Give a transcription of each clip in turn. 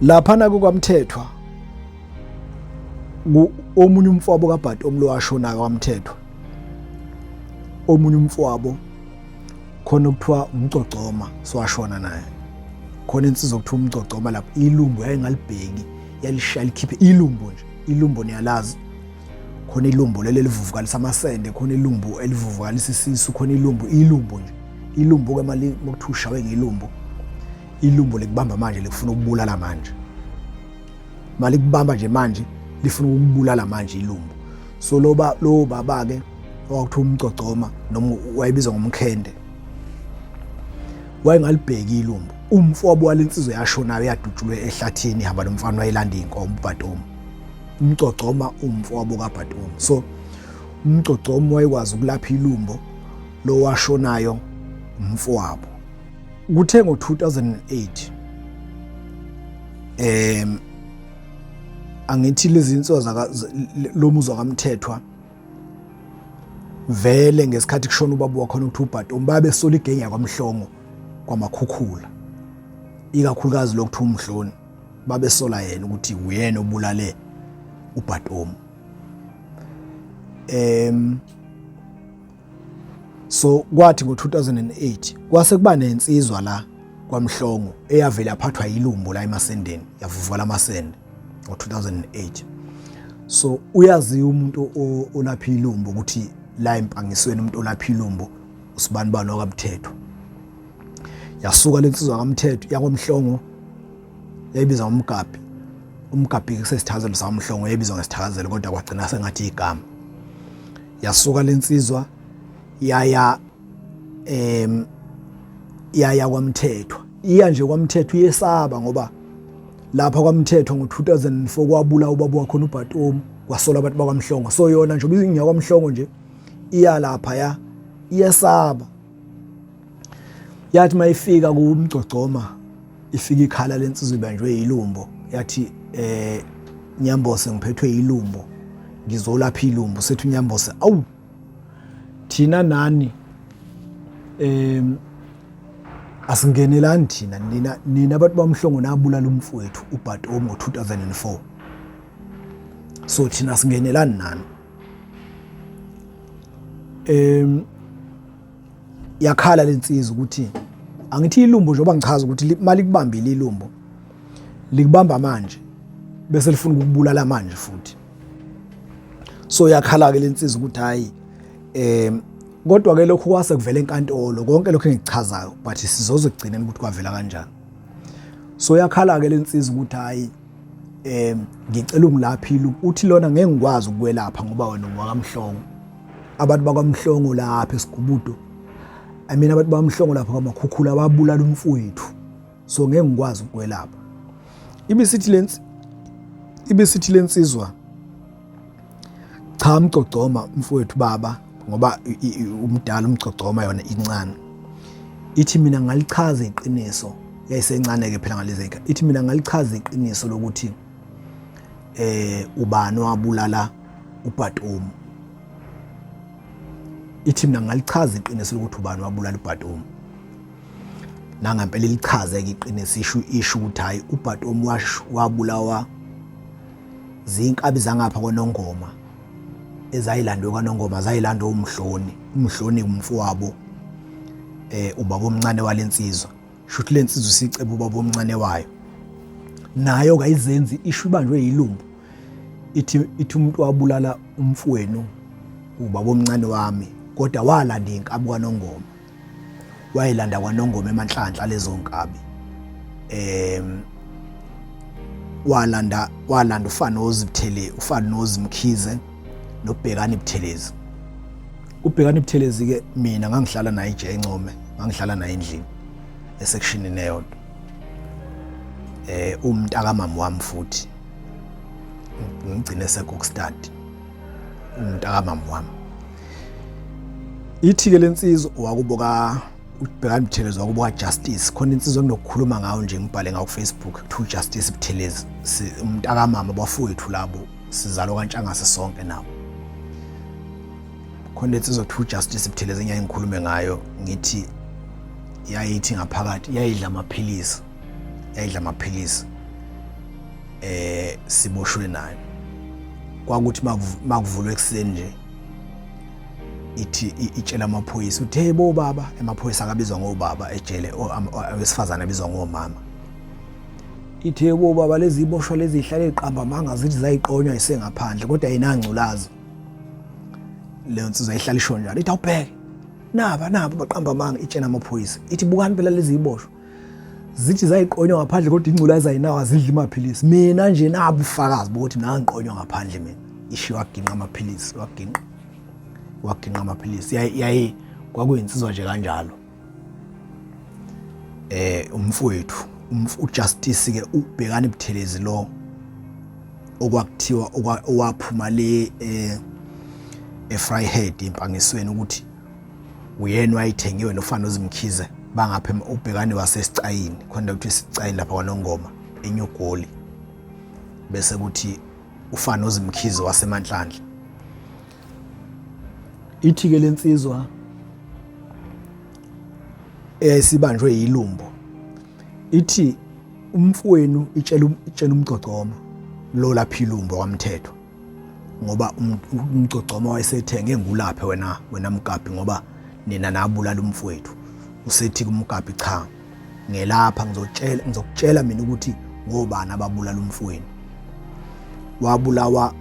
Laphana kukaMthethwa omunye umfowabo kaBhatomu lo washona kwaMthethwa, omunye umfowabo khona okuthiwa umgcogcoma siwashona naye, khona insizwa okuthiwa umgcogcoma lapho ilumbo yayingalibheki, yalishaya likhiphe ilumbo nje, ilumbo niyalazi, khona ilumbo leli elivuvukalisa amasende, khona ilumbo elivuvukalisa isisu, khona ilumbo, ilumbo nje, ilumbo ke mali mokuthiwa ushawe ngelumbo, ilumbo likubamba manje likufuna ukubulala manje, mali kubamba nje manje lifuna ukubulala manje ilumbo. So loba lowo baba ke owakuthiwa umgcogcoma noma wayebizwa ngomkhende, wayengalibheki ilumbo. Umfowabo walensizwa yashonayo yadutshulwe ehlathini ihamba nomfana wayelanda iy'nkomo uBhatomu. Umgcogcoma umfowabo kaBhatomu. So umgcogcoma wayekwazi ukulapha ilumbo lo washonayo umfowabo. Kuthe ngo-2008 angithi lezi insizwa lo muzwa kaMthethwa vele ngesikhathi kushona ubaba wakhona ukuthi uBhatomu babesola igenge yakwaMhlongo kwaMakhukhula, ikakhulukazi lokuthiwa uMhloni, babesola yena ukuthi uyena obulale uBhatomu. So kwathi ngo-2008 kwase kuba nensizwa la kwaMhlongo eyavele yaphathwa yilumbo la emasendeni, yavuvuka lamasende ngo-2008. So uyaziwa umuntu olapha ilumbo ukuthi la empangisweni umuntu olapha ilumbo usibanibani wakaMthetho. Yasuka lensizwa kaMthetho yakwaMhlongo yayibiza ngomgabhi, umgabhi kusesithakazelo saMhlongo, yayibizwa ngesithakazelo kodwa kwagcina sengathi igama. Yasuka lensizwa yaya yaya kwaMthethwa, iya nje kwaMthethwa iyesaba ngoba lapha kwaMthethwa ngo-2004 kwabulawa ubaba wakhona uBhatomu, kwasola abantu bakwaMhlongo. So yona nje ubiza kwaMhlongo nje iya lapha ya iyesaba. Yathi mayifika kumgcogcoma ifika ikhala lensizwa ibanjwe yilumbo, yathi Nyambose ngiphethwe yilumbo, ngizolapha ilumbo. Sethi uNyambose, awu thina nani asingenelani thina, nina abantu baMhlongo nabulala umfowethu uBhatomu ngo-2004, so thina singenelani nani. Yakhala lensizwa ukuthi angithi ilumbo njengoba ngichaza ukuthi mali kubambile ilumbo likubamba manje bese lifuna ukukubulala manje futhi. So yakhala ke lensizwa ukuthi hayi kodwa ke lokhu kwase kuvela enkantolo konke lokho engikuchazayo, but sizoze kugcineni ukuthi kwavela kanjani. So yakhala ke lensizwa ukuthi hayi ngicela ungilaphe ilumbo, uthi lona ngeke ngikwazi ukukwelapha ngoba wena ungowakaMhlongo, abantu bakwaMhlongo lapha esigubudo, I mean abantu bakwaMhlongo lapha kwaMakhukhula babulala umfowethu, so ngeke ngikwazi ukukwelapha. Ibisithi lensizwa cha mgcogcoma mfowethu baba, ngoba umdala umgcogcoma yona incane, ithi mina ngalichaza iqiniso, yayisencane ke phela ngalezi, ithi mina ngalichaza iqiniso lokuthi ubani wabulala uBhatomu. Ithi mina ngalichaza iqiniso lokuthi ubani wabulala uBhatomu. Nangempela ilichaze-ke iqiniso, isho ukuthi hhayi uBhatomu wabulawa zinkabi zangapha kwaNongoma ezayilandwe kwaNongoma, zayilandwe uMhloni, uMhloni umfowabo ubaba omncane walensizwa, shuthi lensizwa isicebe ubaba omncane wayo, nayo kayizenzi isho ibanjwe yilumbo, ithi umuntu wabulala umfowenu ubaba omncane wami, kodwa walanda inkabi kwaNongoma, wayelanda kwaNongoma eManhlanhla lezo nkabi, walanda uFanozi Buthelezi, uFanozi Mkhize noBhekani Buthelezi. UBhekani Buthelezi ke mina ngangihlala naye nje eNcome, ngangihlala naye endlini esectionini eyodwa, umntaka mama wami futhi ngigcine seKokstad, umntaka mama wami. Ithi ke lensizwa wakubo ka uBhekani Buthelezi wakubo ka Justice, khona insizwa enginokukhuluma ngayo nje ngibhale ngawo ku Facebook to Justice Buthelezi, umntaka mama bafowethu labo, sizalwa kaNtshangase sonke nabo. Khona insizwa to Justice Buthelezi engiyaye ngikhulume ngayo, ngithi yayithi ngaphakathi yayidla amaphilisi, yayidla amaphilisi. Siboshwe naye. Kwakuthi makuvulwe ekuseni nje ithi itshela amaphoyisa uthi hey bo baba, amaphoyisa akabizwa ngobaba ejele, awesifazane abizwa ngomama. Ithi hey bo baba, lezi iboshwa lezi ihlale iqamba amanga zithi zayiqonywa isengaphandle kodwa ayinangculazi. Leyo nsizwa ihlala isho njalo, ithi awubheke naba nabo baqamba amanga, itshela amaphoyisa ithi bukani phela lezi iboshwa zithi zayiqonywa ngaphandle kodwa ingculazi ayinawo, azidli amaphilisi. Mina nje nabo ufakazi bokuthi mina ngiqonywa ngaphandle mina. Ishiyo waginqa amaphilisi, waginqa waginqa amaphilisi. Yayi kwakuyinsizwa nje kanjalo. Umfowethu uJustice ke uBhekani Buthelezi lo okwakuthiwa owaphuma le eVryheid impangisweni ukuthi uyena wayithengiwe nofana uZimkhize bangapha uBhekani wasesicayini khona kuthiwa isicayini lapha kwaNongoma eNyugoli, bese kuthi ufana uZimkhize waseManhlanhla. Ithi ke lensizwa eyayisibanjwe yilumbo ithi umfowenu itshela umgcogcoma lo lapha ilumbo kwamthetho, ngoba umgcogcoma wayesethenge ngulaphe wena Mgabhi, ngoba nina nabulala umfowethu. Usethi kumgabhi cha, ngelapha ngizokutshela mina ukuthi ngobani ababulala umfowenu. Wabulawa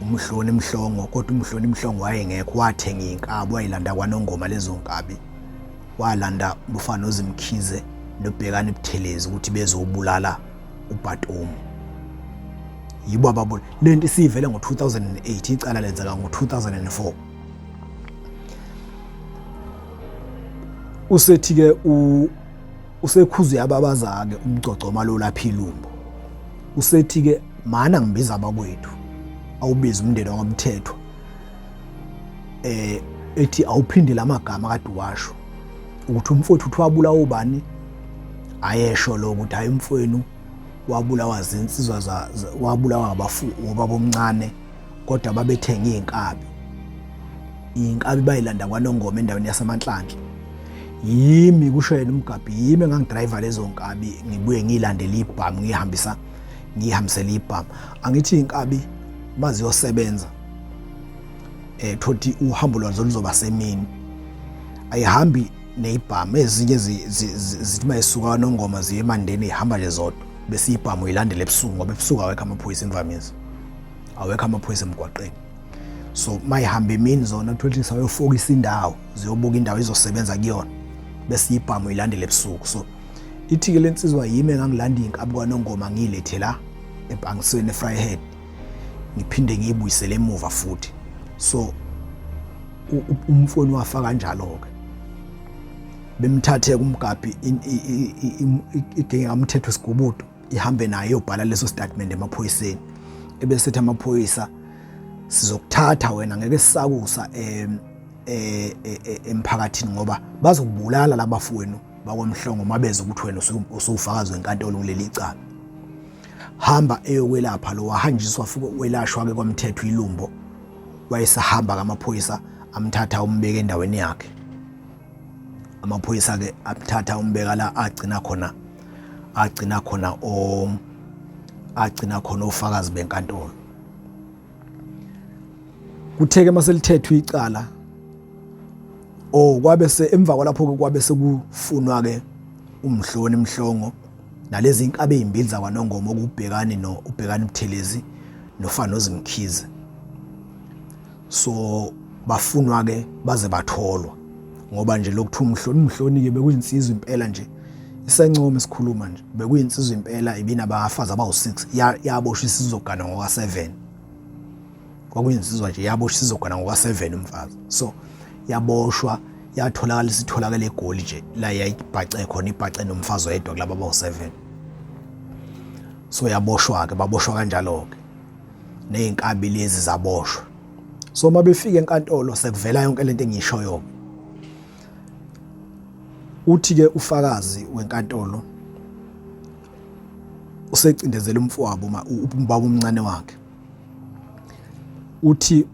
uMhloni Mhlongo, kodwa uMhloni Mhlongo wayengekho, wathenga inkabi wayilanda kwaNongoma lezo nkabi, walanda ubufana oZimkhize noBhekani Buthelezi ukuthi bezobulala uBhatomu. Yibo ababona lento isivele ngo-2008, icala lenzeka ngo-2004. Usethi ke usekhuzu yababaza ke umgcogcoma lo lapha ilumbo, usethi ke mana ngibiza abakwethu, awubiza umndeni wakwamthetho, ethi awuphinde lamagama kade washo ukuthi umfowethu uthi wabulawa ubani. Ayesho lo ukuthi hayi umfowenu wabulawa zinsizwa, wabulawa ngabafu ubaba omncane, kodwa babethenga izinkabi, inkabi bayilanda kwaNongoma endaweni yaseManhlanhla. Yimi, kusho yena umgabhi, yimi engangidriver lezo nkabi, ngibuye ngiyilandele ibhamu, ngihambisa ngihambisele ibhamu. Angithi inkabi maziyosebenza thothi uhambo lwazo luzoba semini, ayihambi nezibhamu ezinye zithi mayisuka kwaNongoma ziye eMandeni, ihamba nje zodwa, bese ibhamu ilandele ebusuku, ngoba ebusuku awekho amaphoyisa imvamisa, awekho amaphoyisa emgwaqeni. So mayihamba emini zona uthola sayofokisa indawo, ziyobuka indawo izosebenza kuyona, bese ibhamu ilandele ebusuku. So ithi ke lensizwa yimi engangilanda inkabi kwaNongoma ngiyilethe la empangisweni eVryheid, ngiphinde ngiyibuyisele emuva futhi. So umfowenu wafa kanjalo ke, bemthathe kumgabhi igenge kamthetho sigubudu ihambe naye iyobhala leso statement emaphoyiseni, ebesethi amaphoyisa sizokuthatha wena, ngeke sisakusa emphakathini ngoba bazokubulala labafowenu bakwamhlongo mabeze ukuthi wena usuwufakazi wenkantolo kuleli cala. Hamba eyokwelapha lo, wahanjiswa futhi welashwa ke kwamthetho ilumbo, wayesahamba kamaphoyisa amthatha umbeke endaweni yakhe. Amaphoyisa ke amthatha umbeka la agcina khona, agcina khona o agcina khona ofakazi benkantolo. Kutheke maselithethwe icala oh kwabe se emva kwalapho ke kwabe sekufunwa ke uMhloni Mhlongo nalezi inkabi ezimbili zakwaNongoma okubhekani no uBhekani Buthelezi noFana Ozimkhize. So bafunwa ke baze batholwa, ngoba nje lokuthiwa uMhloni Mhloni ke bekuyinsizwa impela nje, isencoma esikhuluma nje, bekuyinsizwa impela ibinabafazi abawu6, yaboshwa isizogana ngoka7. Kwakuyinsizwa nje yaboshwa isizogana ngoka7 umfazi. So yaboshwa yatholakala isitholakala eGoli nje la yayibhace khona, ibhace nomfazi oyedwa kulaba abawu7. So yaboshwa ke, baboshwa kanjalo ke nezinkabi lezi zaboshwa. So mabefika enkantolo sekuvela yonke lento engiyishoyo. Uthi ke ufakazi wenkantolo usecindezela umfowabo ubaba omncane wakhe, uthi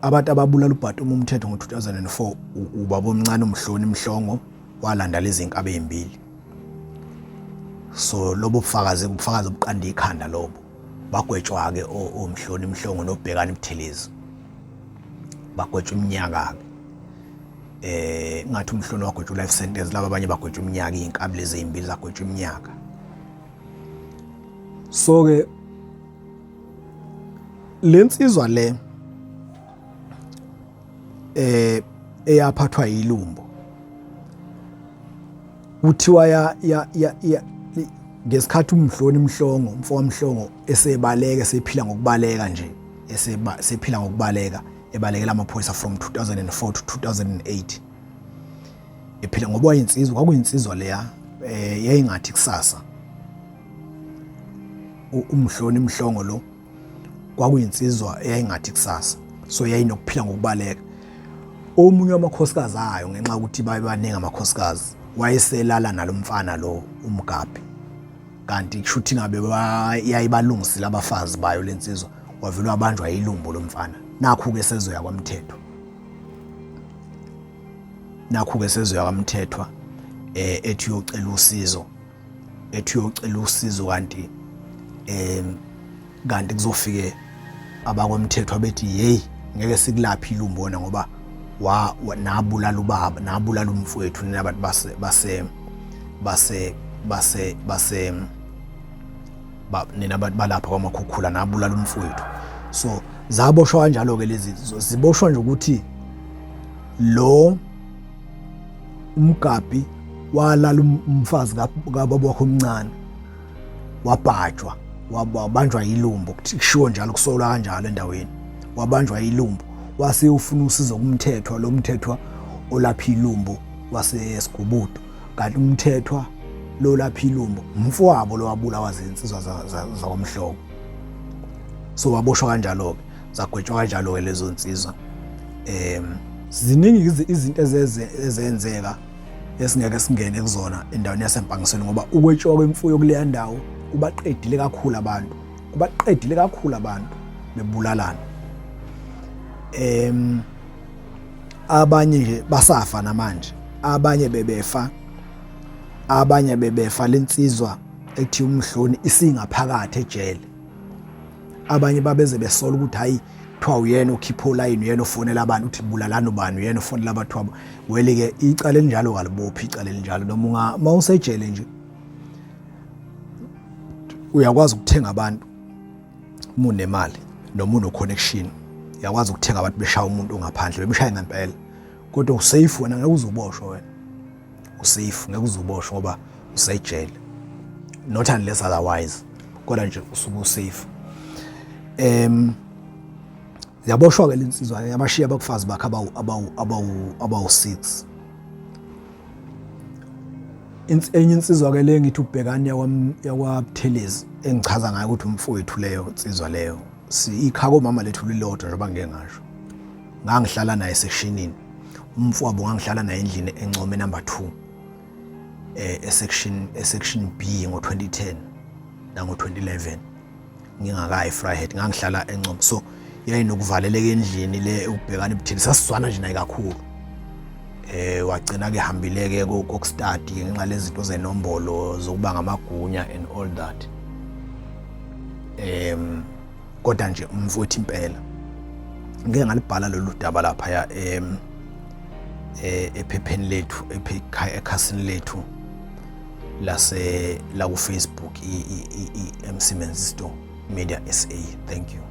abantu ababulala uBhatomu umthetho ngo-2004 ubaba omncane uMhloni Mhlongo walanda lezi nkabi ezimbili. So lobo bufakazi ubufakazi obuqanda ikhanda lobo. Bagwetshwa-ke oMhloni Mhlongo noBhekani Buthelezi, bagwetshwa iminyaka-ke. Ngathi uMhloni wagwetshwa life sentence, laba abanye bagwetshwa iminyaka, iy'nkabi lezi ey'mbili zagwetshwa iminyaka. So-ke le nsizwa le eyaphathwa yilumbo kuthiwa ya ya ya ngesikhathi uMhloni Mhlongo, umfo waMhlongo, esebaleka, esephila ngokubaleka nje, esephila ngokubaleka, ebalekela amaphoyisa from 2004 to 2008, ephila ngoba wayinsizwa, kwakuyinsizwa leya yayingathi kusasa. UMhloni Mhlongo lo kwakuyinsizwa eyayingathi kusasa, so yayinokuphila ngokubaleka. Omunye wamakhosikazi ayo, ngenxa yokuthi babebaningi amakhosikazi, wayeselala nalomfana lo uMgabhi, kanti kushuthi ngabe yayibalungisile abafazi bayo lensizwa, wavele wabanjwa yilumbo lomfana. Nakhu-ke sezoya kwaMthethwa, nakhu-ke sezoya kwaMthethwa ethi uyocela usizo, ethi uyocela usizo, kanti kanti kuzofike abakwamthethwa bethi hey, ngeke sikulaphe ilumbo wena ngoba wa nabulala ubaba, nabulala umfowethu, nina abantu base base base base base ba, nina abantu balapha kwaMakhukhula, nabulala umfowethu. So zaboshwa kanjalo ke lezi, ziboshwa nje ukuthi lo uMgabhi walala umfazi kababa wakhe omncane, wabhajwa, wabanjwa yilumbo, kushiwo njalo, kusolwa kanjalo endaweni, wabanjwa yilumbo, wase ufuna usizo kuMthethwa, lo Mthethwa olapha ilumbo waseSigubudu, kanti uMthethwa lo lapha ilumbo umfowabo lo wabulawa zinsizwa zakwaMhlongo. So waboshwa kanjalo-ke, zagwetshwa kanjalo-ke lezo nsizwa. Ziningi izinto ezenzeka esingeke singene kuzona endaweni yaseMpangisweni, ngoba ukwetshiwa kwemfuyo kuleya ndawo kubaqedile kakhulu abantu, kubaqedile kakhulu abantu bebulalana. Abanye nje basafa namanje, abanye bebefa, abanye bebefa lensizwa ekuthiwa uMhloni isingaphakathi ejele. Abanye babeze besola ukuthi hayi, kuthiwa uyena okhipha olayini, uyena ofonela abantu ukuthi bulalani ubani, uyena ofonela abathiwa weli-ke. Icala elinjalo kalibophi, icala elinjalo noma unga uma usejele nje uyakwazi ukuthenga abantu uma unemali noma uno-connection, uyakwazi ukuthenga abantu beshaya umuntu ongaphandle, bemshaye ngempela, kodwa usafe wena, ngeke uze uboshwe wena, usafe, ngeke uze uboshwe ngoba usejele, not unless otherwise, kodwa nje usuke usafe. Yaboshwa ke lensizwa, yabashiya abakufazi bakhe abawu abawu abawu abawu 6. Enye insizwa ke le ngithi uBhekani yakwaButhelezi, engichaza ngayo ukuthi umfowethu leyo insizwa leyo, ikhaya komama lethu lilodwa, njengoba ngike ngasho, ngangihlala naye esectionini, umfowabo ngangihlala naye endlini eNcome number 2 esection B ngo-2010 nango-2011, ngingakayi Vryheid, ngangihlala eNcome. So yayinokuvaleleka endlini le uBhekani Butheli, sasizwana nje naye kakhulu. Wagcina ke hambile ke koKokstad ngenxa lezinto zenombolo zokuba ngamagunya and all that. Kodwa nje umfowethu impela, ngike ngalibhala lolu daba lapha ya ephepheni lethu, ekhasini lethu lase la ku Facebook, i MC Menzisto Media SA. Thank you.